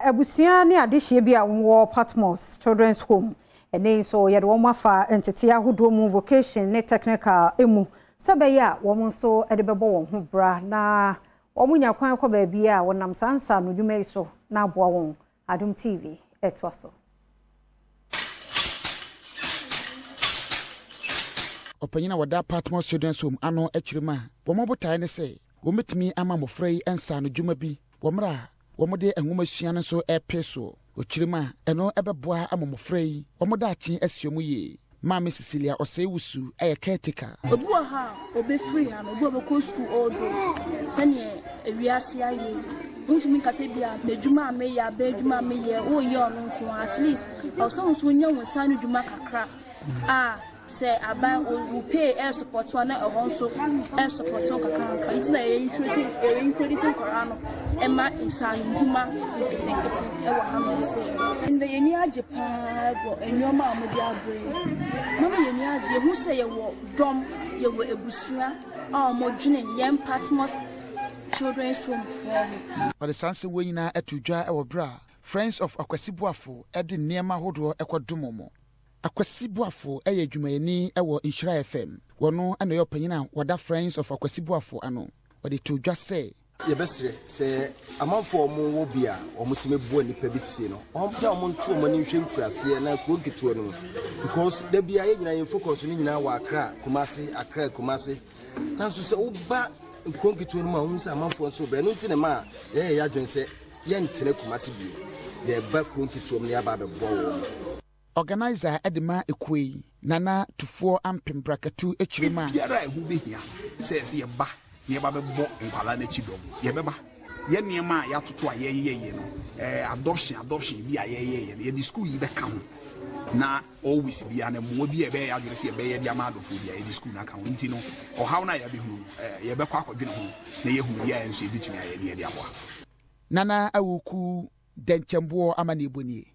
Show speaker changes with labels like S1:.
S1: Abusua ne adehyeɛ bi a wɔwɔ Patmos Children's Home, ɛnɛ yi nso yɛde wɔn afa nteteɛ ahodoɔ mu, vocation ne technical mu, sɛ bɛyɛ a wɔn nso de bɛbɔ wɔn ho bra na wɔn nya kwan kɔ baabi a wɔnam saa nsa no dwuma yi so na aboa wɔn. Adom TV ɛtoa so.
S2: Ɔpanyin a wɔda Patmos Children's Home ano akyerɛ mu a wɔn botae ne sɛ wɔbɛtumi ama mmɔfra yi nsa ano dwuma bi wɔ mmerɛ a wɔde nwomasua no nso repee soɔ. Ɔkyerɛ mu a ɛno bɛboa ama mmɔfra yi wɔn daakye asi wɔn yie. Maame Cecilia Osei-Wusu yɛ caretaker.
S3: Obi wɔ hɔ a ɔbɛfiri ha no, obi a ɔbɛkɔ sukuu although sɛdeɛ ewiase ayɛ yi, wontumi nka sɛ bia m'adwuma a meyɛ, abɛn adwuma a meyɛ, woyɛ ɔno nko ara. At least ɛwɔ sɛ wo nso wonya wo nsa ano dwuma kakra a sɛ aban wo pay ɛresupɔto a na ɛhɔ nso ɛresupɔto kakra kakra. Nti na yɛ introduce yɛ introduce nkwadaa no ɛma nsaano dwuma nketenkete ɛwɔ hanom sɛ. Ndɛ yɛn ani agye paa wɔ nneɛma a wɔde abrɛ yɛn. Mama yɛn ani agye, yɛhu sɛ yɛwɔ dɔm, yɛwɔ abusua a wɔdwene yɛn Patmos Children's Home foɔ ho.
S2: Ɔde saa nsɛm wei nyinaa ato dwa wɔ berɛ a Friends of Akwasi Boafo de nneɛma ahodoɔ kɔdom wɔn. Akwasi Boafo yɛ adwumayɛni wɔ Nhyira FM. Ɔno na ɔyɛ ɔpanyin a wɔda Friends of Akwasi Boafo ano. Ɔde too dwa sɛ.
S4: Yɛbɛsrɛ sɛ amanfoɔ a wɔwɔ bi a wɔtumi boa nnipa bi te sei no, wɔmpɛ a wɔnto wɔn ani nhwɛ nkuraseɛ anaa kuro nketewa no mu because da biara yɛn nyinaa yɛn focus no nyinaa wɔ Accra, Kumasi, Accra, Kumasi. Nanso sɛ woba nkuro nketewa no mu a wohu sɛ amanfoɔ nso brɛ. Ɛno nti na ɛma yɛyɛ yɛn adwene sɛ yɛntena Kumasi bio, yɛreba kuro nketewa mu na yɛaba abɛboa wɔn.
S2: Organiser de ma ekuo yi, Nana Tufoɔ Ampem Brakatu kyerɛ mu a.
S5: Biribiara a ɛho bɛhia sɛ ɛsɛ yɛba na yɛba bɛbɔ nkwadaa no akyi dɔm, yɛbɛba. Yɛn nneɛma a yɛatoto a yɛreyɛyɛ no, adoption adoption bi a yɛreyɛyɛ no, yɛde sukuu yi bɛka ho. Na always biara no, mmoa bi a ɛbɛyɛ yɛn adwene sɛ yɛbɛyɛ de ama adɔfoɔ biara, yɛde sukuu no aka ho. Nti no, ɔhaw no a yɛabɛhunu no, yɛbɛkɔ akɔdwene ho na yɛahunu deɛ a yɛn nso yɛbɛtumi ayɛ na yɛde aboa.
S2: Nana Awuku Dɛnkyɛmboɔ amanneɛbɔ nie.